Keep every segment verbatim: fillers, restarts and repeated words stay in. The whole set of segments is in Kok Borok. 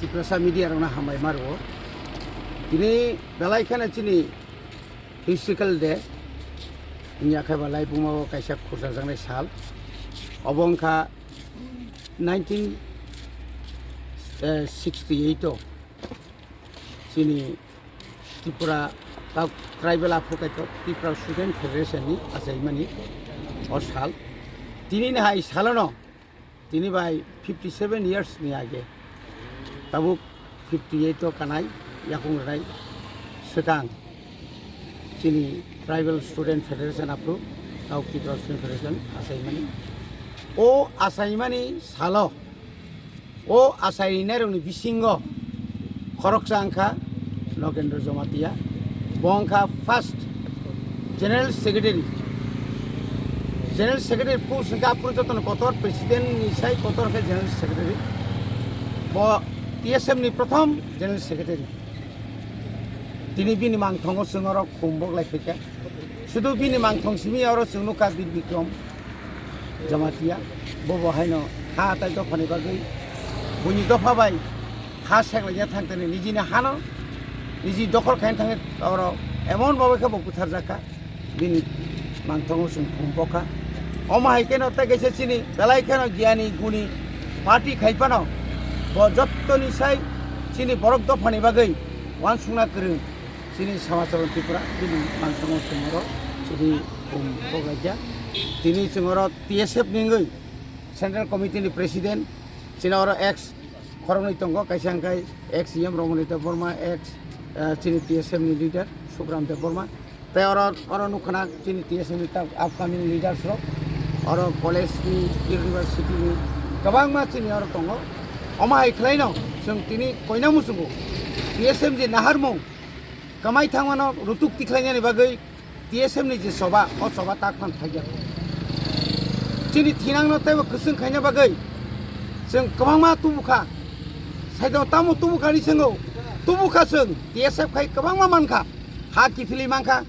Tiprasa media rokno hambai ma rwo. Tini belai kheno chini historical day. Wngya khe ba laibuma o kaisa khurchajaknai sal. Obo wngkha nineteen sixty eight o chini Tripura ta-, tribal aphuru kaitor Tripura Student Federation ni achaimani o sal. Tini ni hai salono, tini bai fifty seven years ni age, tabuk fifty eight o kanai yakung rwnai swkang chini Tribal Student Federation aphuru, tabuk Tripura Student Federation achaimani. O achaimani salo, o achai rinairokni bisingo khoroksa wngkha Nogendra Jamatia, bo wngkha first General Secretary. General Secretary post wngkha aphuru jotono kotor, President ni sai kotor khe General Secretary. Bo T S F ni prothom General Secretary. Tini bini mangthongo chwng oro khum boklai phaikha. Sudu bini mangthong simi oro chwng nukha Bir Bikrom Jamatia. Bobo haino ha tai dophani bagwi buini dopha bai ha seklaina thangtani nijini hano niji dokhol khaina thangwi oro emon babai khe bo butharjakha. Bini mangthongo chwng khum bokha. Omo hai kheno tei kaisa chini belai kheno giyani guni party khai phano bo jottoni sai chini borok dophani bagwi uansukna kwrwng chini Samacharan Tripura bini mangthongo chwng oro chini khum boklaikha. Tini chwng oro T S F ni wngwi Central Committee ni President chini oro ex khoroknwi tongo, kaisa hwnkhe ex E M Romani Debbarma, ex, eh, chini T S F ni leader Sukram Debbarma. Tei oro, oro nukha na chini T S F ni ta-, upcoming leaders rok, oro college ni, university ni kwbangma chini oro tongo. Omo hai khlaino chwng tini koina muchungo T S F ni naharmung kwmai thangmano rutuk tikhlainani bagwi T S F ni je choba, o choba tak phan thakya. Chini thinangno teibo kwchwng khaina bagwi chwng kwbangma tubukha. Saido tamo tubukha ni swngo, tubukha chwng T S F khai kwbangma mankha, ha kiphilwi mankha.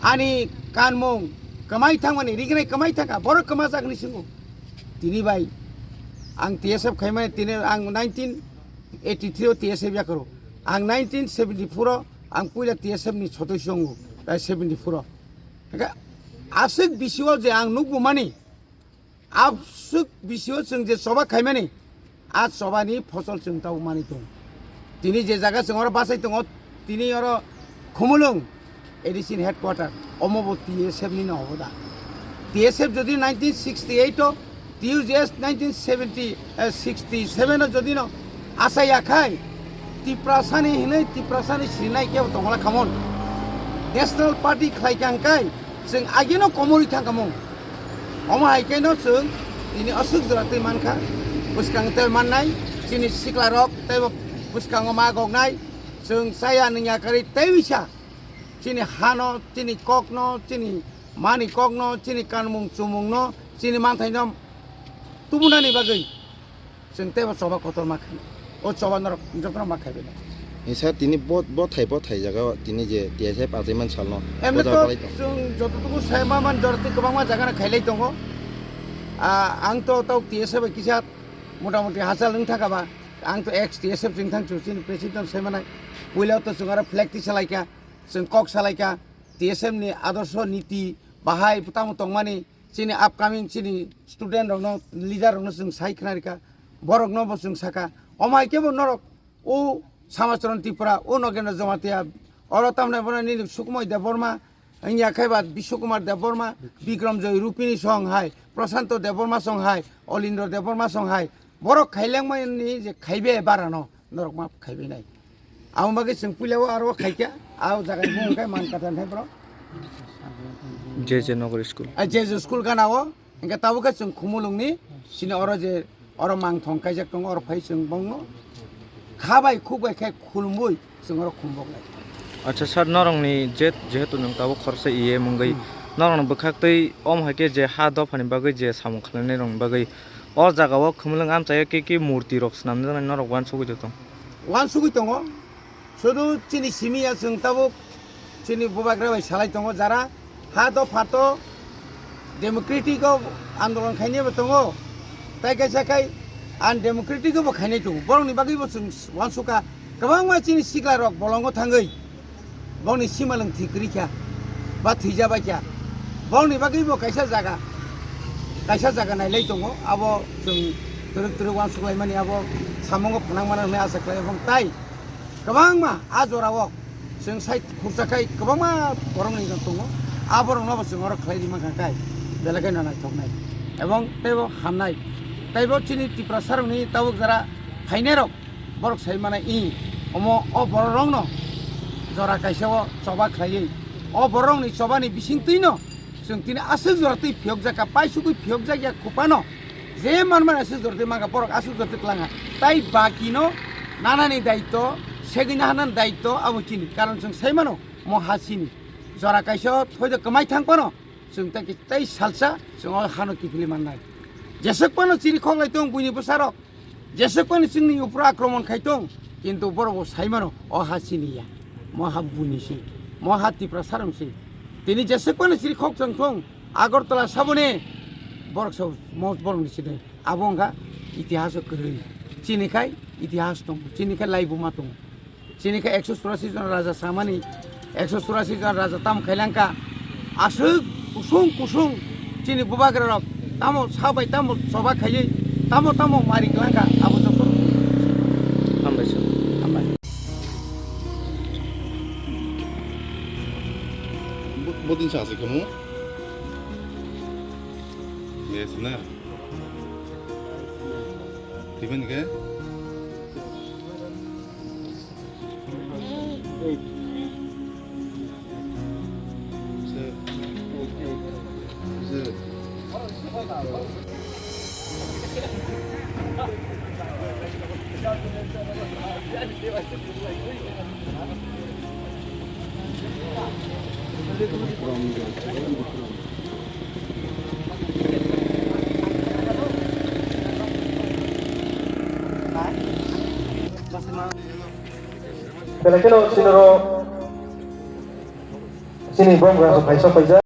Ani kanmung kwmai thangmani, rignai kwmai thangkha, borok kwmajak ni swngo. Tini bai ang T S F khaimani, tini ang nineteen eighty three o T S F yakarw. Ang nineteen seventy four o ang puila T S F ni sotoi songo, tai seventy four o. Hingke aswk bisio je ang nukbumani, aswk bisio chwng je choba khaimani, a chobani phosol chwng tabuk manwi tongo. Tini je jaga chwng oro bachai tongo, tini oro Khumulwng A D C ni headquarter, omo bo T S F ni no obo da. T S F jodi nineteen sixty eight o, T U J S nineteen seventy, eh, sixty seven o jodi no achai ya khai, Tiprasani hinwi Tiprasani sinai kebo tongla khamon. National Party khlai kang kai, chwng ageno komorwi thang kamung. Omo hai khe no chwng tini aswk jora twi mankha, bwskang tei mannai, chini sikla rok tei bo bwskango ma goknai, chwng chaya nungya karwi tei wisa chini hano, chini kokno, chini mani kokno, chini kanmung chumungno, chini manthaino tubunani bagwi chwng teibo choba kotorma khainai. O choba norok jotono ma khaibainai. Sir, tini bo, bo thai, bo thai jaga o tini je T S F achaiman salno, emni bo jaga to palai tong. Chwng jototuku sai ma man joroti kwbangma jaga no khailai tongo. Ah, ang to tok T S F bai kisa motamoti hachal wng thaka ba, ang to ex T S F chwng thang chwng chini president sai manai. Puila to chwng aro flag tisa laikha, chwng kok salaikha, T S F ni adorsho niti bahai tamo tongmani, chini upcoming chini student rokno, leader rokno chwng sai khna rikha, borokno bo chwng sakha. Omo hai khe bo norok o Samacharan Tripura, o Nogendra Jamatia, oro tamni bono nini Sukumoi Debbarma, wngya khe ba Biswakumar Debbarma, Bikram Joy Rupini song hai, Prashanto Debbarma song hai, Olindro Debbarma song hai, borok khailengmani je khaibe barano norok ma khaibe nai. Abo bagwi chwng puila o aro khaikha, a jaga ni bumung khe Mankatha hwnkhai bro. J J Nagar School. A J J School gana o, hingke tabuk khe chwng Khumulwng ni, chini oro je, oro mangthong kaijak tongo, oro phai chwng bongno kha bai khuk bai khe khulumui chwng oro khumbok lai. Acha sir, norokni je, jehetu nwng tabuk khoroksa E M wngwi, hmm, norokni bwkhaktwi omo hai khe je ha dophani bagwi je samung khlainai rokni bagwi o jaga o Khumulwng amchaio khe khe murti rok swnamjak nai norok uansugwi tong? Uansugwi tongo. Sudu chini simi ya chwng tabuk chini bubagra bai salai tongo, jara ha dopha to democratic o andolon khainai bo tongo, tai kaisa khai Undemocratic bo khainai tongo. Borokni bagwi bo chwng uansukha. Kwbangma chini sikla rok bolongo thangwi bongni simalwng thwi kwrwi kha ba thwija bai kha. Bongni bagwi bo kaisa jaga, kaisa jaga nailai tongo. Abo chwng twrwk twrwk uansuk laimani abo samungo phnang mano hwnwi asa khlai. Ebong tai kwbangma a jorao chwng sai khursa khai kwbangma borokni tongo. A borokno bo chwng oro khlai rima kha khai belai kheno naithoknai ebong teibo hamnai. Teibo chini Tiprasarokni tabuk jora phainairok borok sai mano i omo o bororokno jora kaisa o choba khlaiwi o bororokni chobani bisingtwino chwng tini aswk jora twi phiyokjak kha, paisugwi phiyokjak ya khupano. Je manmani aswk jora twi mankha, borok aswk jora twi twlang kha. Tai bakino nanani daityo, segwina hanani daityo abo chini. Karon chwng sai mano, mo ha chini. Jora kaisa o thoido kwmai thang phano, chwng tai, tai salsa, chwng o hano kiphilwi mannai. Jeswk phano chiri khoklai tong buini bwsarok, jeswk phano chwngni uphuru akromon khai tong, kintu borok bo sai mano, o ha chini ya. Mo ha buini si, mo ha Tiprasarokni si. Tini jeswk phano chiri khok chwng thung, Agartala saboni borok sa mo borokni sinai. Abo wngkha itihaso kwrwi. Chini khai itihas tongo, chini khai laibuma tongo. Chini khai ekso churasi jon raja samani, ekso churasi jon raja tamo khailangkha. Aswk kusung kusung chini bubagrarok tamo sa bai tamo choba khaiwi tamo tamo mari kwlangkha abo joto. Hambai sir. Hambai. Bo-, bodin sa aswk khamu? Yes na. Tiban ke? Belai kheno chini oro chini borok rok kaisa paijak.